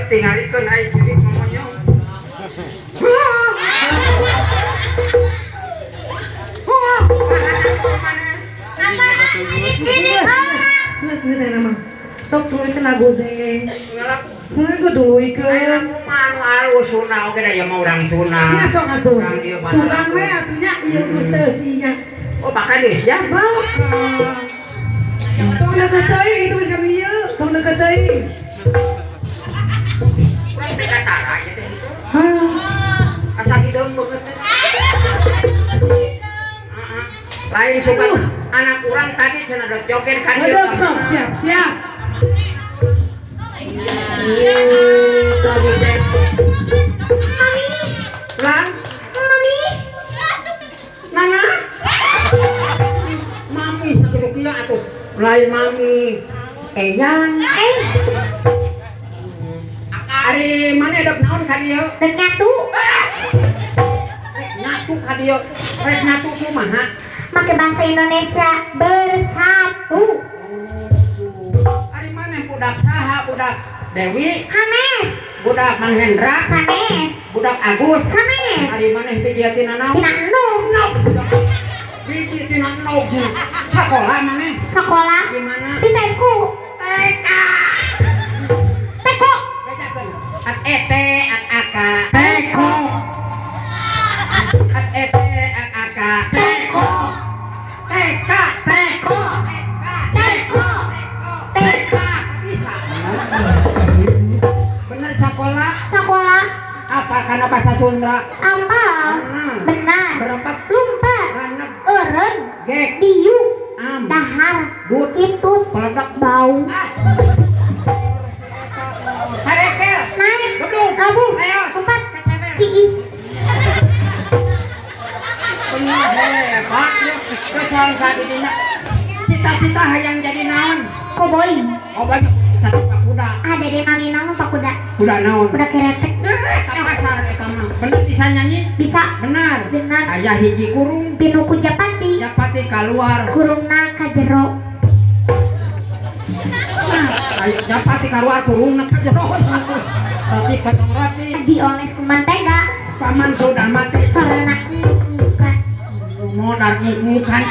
Tingalikeun ai sidik ngomonyong. Wah, Geus geus aya mah. Sok tuluykeun lagu teh. Heuh, tuluykeun. Anu alus Sunda oge da ieu mah urang Sunda. Nya sok atuh. Urang dieu mah Sugan we atuh nya ieu geus teu nya. Oh, bakal deui ya. Bakal. Tong deket teuing itu geus kami ieu, tong deket teuing. Urang teh katara gitu. Hah. Asa hideung beungeut teh. Heeh. Lain sugan anak urang tadi cenah dek joget ka dieu. Ngedek sok siap siap. Lagu teh. Mami, Lang, mami. Nana. Mami sakitu kieu atuh. Lain mami. Eyang. Eh, Ari mana dek naon ka dieu? Dek nyatu. Rek nyatu ka dieu. Rek nyatu kumaha? Make bahasa Indonesia bersatu. Ari mana budak saha? Budak Dewi, Hanes, budak Mang Hendra, sanes, budak Agus. Sanes. Ari maneh biji tina naon? Tina endung. Nog. Biji tina nog. Sakola maneh? Sekolah. Di mana? Di Teko. TK. Teko. Bejakeun. At ete at aka. Teko. At ete at aka. Teko. TK. Teko. TK. Teko. TK. Bisa. Bener sekolah. Sekolah. Apa karena bahasa Sunda? Apa? Benar. Benar. Berempat. Lumpat. Ranep. Eureun. Gek. Diu. Am. Dahar. Gut. Intut. Peledak. Bau. Ah. Tarekel. Naik. Gedung. Rabu. Leos. Empat. Kecewer. Kiih. Bener hebat ya. Kesal ka didinya. Cita-cita hayang jadi naon? Koboi. Oh banyak bisa pak kuda. Ah, dede mami naon pak kuda? Kuda naon? Kuda keretek. Ka pasar eta mah. Bener bisa nyanyi? Bisa. Benar. Benar. Aya hiji kurung. Pinu ku japati. Japati keluar. Kurungna ka jero. Nah, ayo japati keluar kurungna ka jero. Roti potong roti. Dioles ku mantega. Paman sudah mati. Sorana bukan. Modar bukan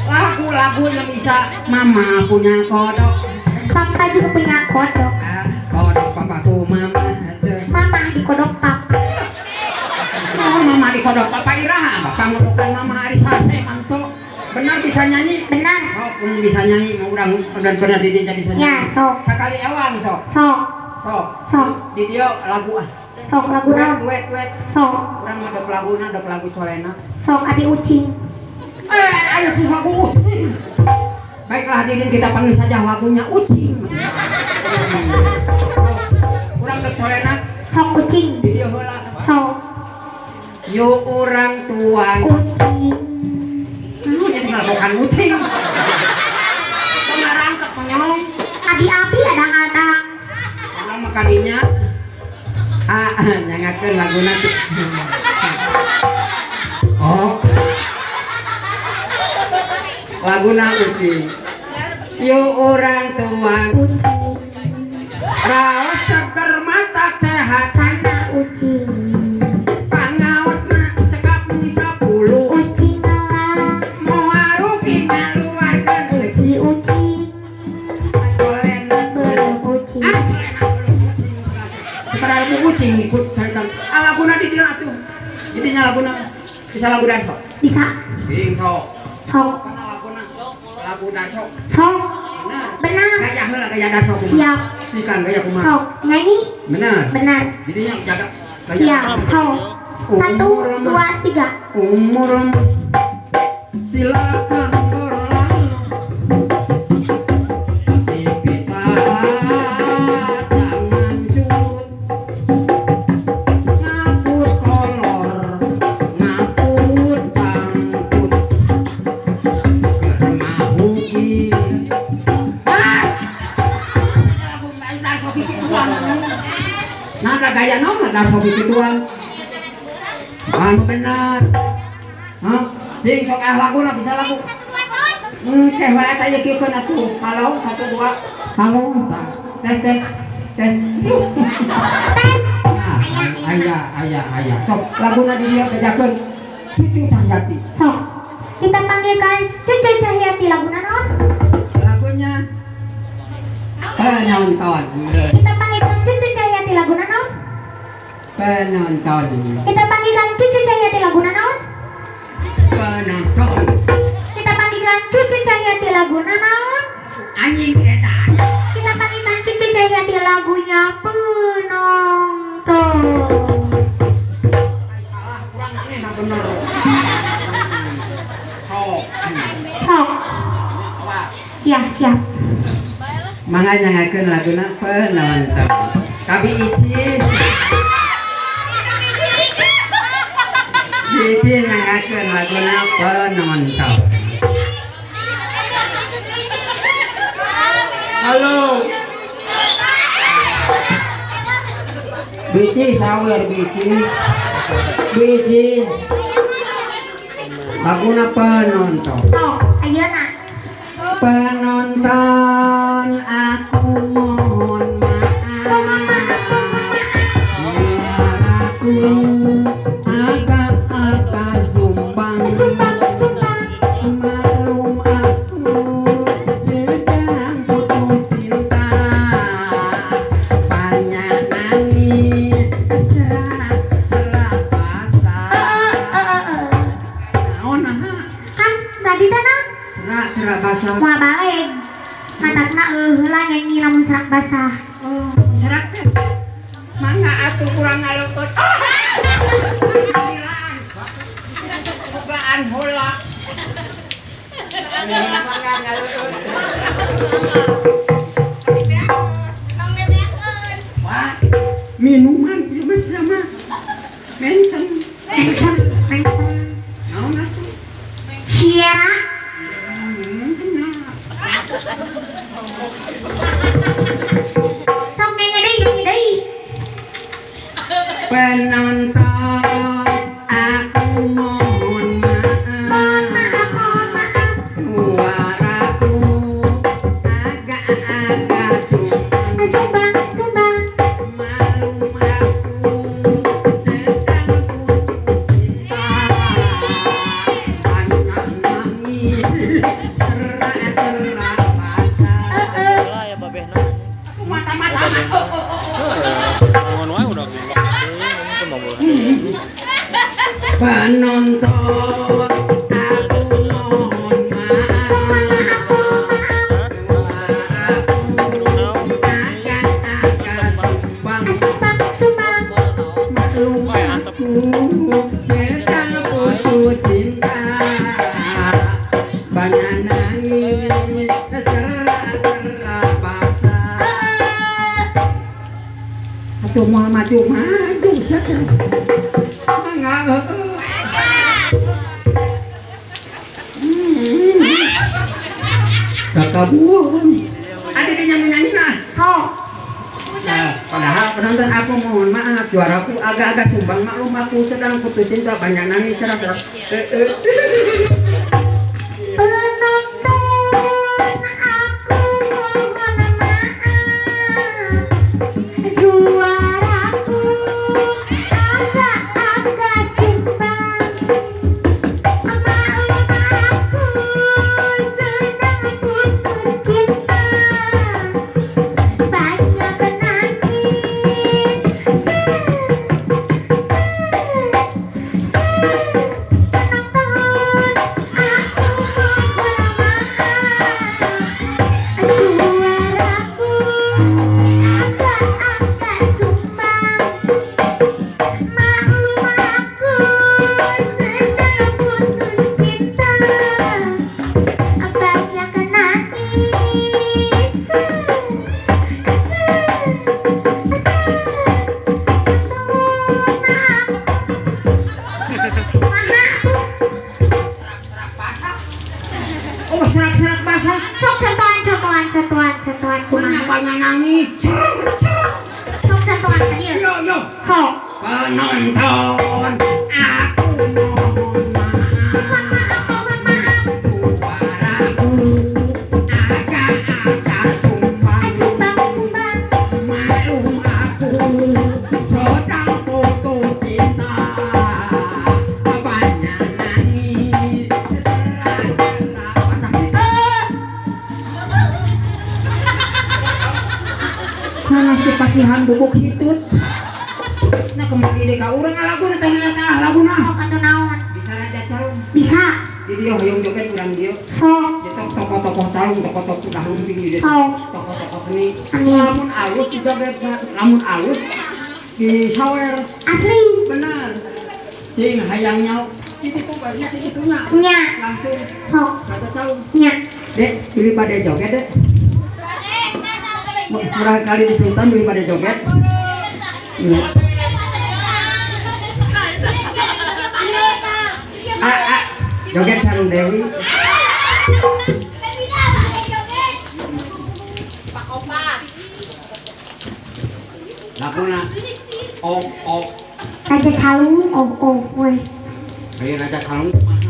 lagu-lagu yang bisa mama punya kodok. Papa juga punya kodok. Ah, kodok papaku mama ada. Mama di kodok papa. Oh, mama di kodok papa iraha. Bapak ngodokan mama hari sase mantu. Benar bisa nyanyi? Benar. Oh, pun bisa nyanyi mau urang benar-benar di dinya bisa nyanyi. Ya, sok. Sekali ewang sok. Sok. Sok. Sok. Di dia lagu ah. Sok lagu naon? Duet, duet. Sok. Urang mah dok laguna, dok lagu colena. Sok ati ucing. Ayo sih lagu ucing. Baiklah hadirin, kita panggil saja lagunya ucing. Urang dok colena. Sok ucing. Di dia heula. Sok. Yo orang tua. Ucing. Lu jadi ngelakukan ucing. Pengarang ke penyong. Abi-abi adang-adang. Kalau makadinya ah nyangakeun laguna. Oh. Laguna ucing. Yo orang tua. Ucing. Raos seger mata sehat. Karena ucing. Pangaotna cekap mung 10. Ucing ngelah. Moal rugi ngaluarkeun Si ucing. Colena Belum ucing. Ah, colena belum ucing. Sekarang bu ucing ikut carikan. Ah, laguna di dieu atuh. Jadinya laguna bisa lagu darso. Bisa. Bing sok. Sok. Kana laguna lagu darso. Sok. Benar. Benar. Gaya heula gaya darso kumaha. Siap. Sikan gaya kumaha. Sok. Nyanyi. Benar. Benar. Jadinya jaga gaya. Siap. Sok. 1, 2, 3. Umur silakan berlalu. Aktivitas jangan surut. Ngaput kolor, ngaput cangkut. Keur mahuki. Ah! Nah, ada gaya naon ada sok gituan. Anu benar. Hah? Ding sok ah laguna bisa lagu. Teh wae eta ieu kieukeun atuh. Halo, 1 2. Halo. Teh teh. Tes. Tes. Aya aya aya. Sok laguna di dieu bejakeun Cucu Cahyati. Sok. Kita panggilkan Cucu Cahyati laguna naon? Lagunya Penonton. Kita panggilkan Cucu Cahyati laguna naon? Penonton. Kita panggilkan Cucu Cahyati laguna naon? Penonton. Kita panggilkan Cucu Cahyati laguna naon? Anjing eta. Kita panggilkan Cucu Cahyati lagunya Penonton. Salah kurang aneh bener. Sok. Sok. Ya, siap. Mangga nyangakeun laguna Penonton. Kabi Ici. Ici nyangakeun laguna Penonton. Halo. Bici sawer bici. Bici. Laguna Penonton. Sok, ayeuna. Penonton, aku mohon maaf. Suaraku agak-agak sumbang. Sumbang, sumbang. Maklum aku sedang putus cinta. Banyak nangis, serak-serak basah. Naon naha? Kan tadi teh naon? Serak-serak basah. Moal balik. Matakna heula nyanyi lamun serak basah. Oh, serak teh. Mangga atuh kurang ngalukut. Bukaan heula. Mangga ngalukut. Wah, minuman ieu mah sama. Mensen. Mensen, mensen. Naon atuh? Sierra. Sok nyanyi deui, nyanyi deui. Penonton, aku mohon maaf. Mohon maaf, mohon maaf. Suaraku agak-agak sumbang. Sumbang, sumbang. Maklum aku sedang putus cinta. Banyak nangis, serak-serak basah. Aku mata-mata. Penonton, aku mohon maaf. Suaraku agak-agak sumbang. Sumbang, sumbang. Maklum aku sedang putus cinta. Banyak nangis, serak-serak basah. Atuh moal maju-maju sia teh. Mangga heueuh. Kakak buang. Ada dia nyanyi-nyanyi nah. Sok. Nah, padahal penonton aku mohon maaf, suaraku agak-agak sumbang, maklum aku sedang putus cinta, banyak nangis serak-serak. Penonton, aku mohon maaf. Suaraku agak-agak sumbang. Maklum aku sedang putus cinta. Banyak menangis. Penonton, aku mohon maaf. Suaraku agak-agak sumbang. Maklum aku sedang putus cinta. Banyak nangis. Oh, serak-serak basah. Sok contohan, contohan, contohan, contohan kumaha. Banyak nangis. Sok contohan tadi ya. Yo yo. Sok. Penonton, aku mohon maaf. Mohon maaf, mohon maaf. Suaraku agak-agak sumbang. Sumbang, sumbang. Maklum Urang teh pasihan bubuk hitut. Nah kembali deh ka urang laguna teh tah laguna. Sok atuh naon? Bisa raja calung. Bisa. Di dieu hoyong joget urang dieu. Sok. Di tokoh-tokoh calung, tokoh-tokoh rumping di dieu. Sok. Tokoh-tokoh seni. Amin. Lamun alus dijoget, lamun alus disawer. Asli. Benar. Cing hayang nyaho. Itu baru itu nya. Nya. Langsung Sok. raja calung. Nya. Dek, pilih pada joget dek. Murah kali di Sultan beli pada joget. Iya. Ah, ah, joget sarung Dewi. Laguna ok ok. Raja Calung ok ok weh. Ayo Raja Calung kumaha?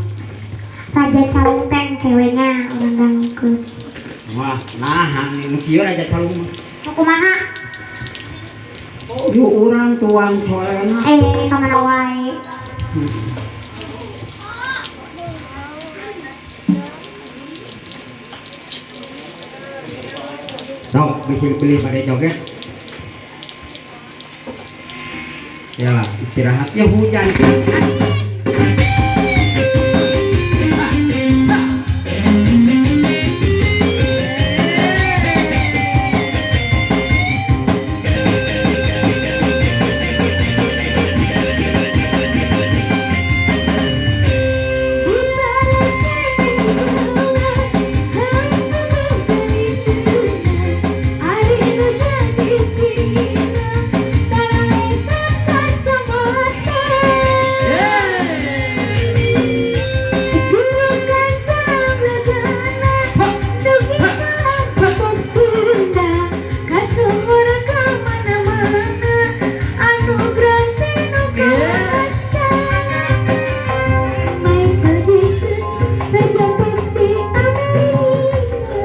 Raja Calung teh ceweknya urang dangukeun. Wah, nah nu kieu Raja Calung mah. Nu kumaha? Yu urang tuang colena. Eh, ka mana wae? Sok bisa dipilih pada joget. Yalah, istirahat. Ya hujan. Thank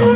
you.